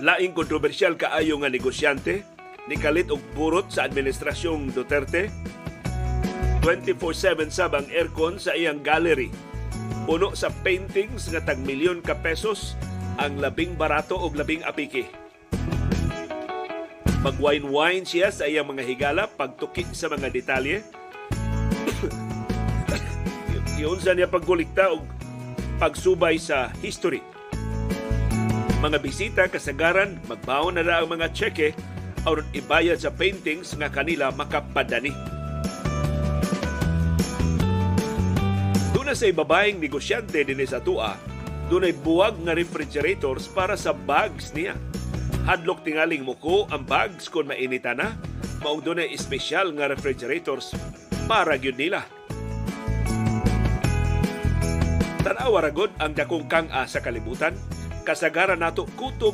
Laing kontrobersyal kaayo nga negosyante nikalit og burot sa administrasyong Duterte. 24/7 sab ang aircon sa iyang gallery. Puno sa paintings nga tag milyon ka pesos ang labing barato og labing apiki. Mag-wine-wine siya sa iyang mga higala pagtuki sa mga detalye. Giunsa niya pagkolekta og pagsubay sa history. Mga bisita kasagaran magbaon na ra ang mga tseke aron ibayad sa paintings nga kanila makapadani. Duna say babaeng negosyante dinhi sa atoa, dunay buwag nga refrigerators para sa bags niya. Hadlok tingaling muko ang bags kung mainita na, maong dunay espesyal nga refrigerators para gyud nila. Tan-awa ra gud ang dakong kang-a sa kalibutan, kasagaran nato kutob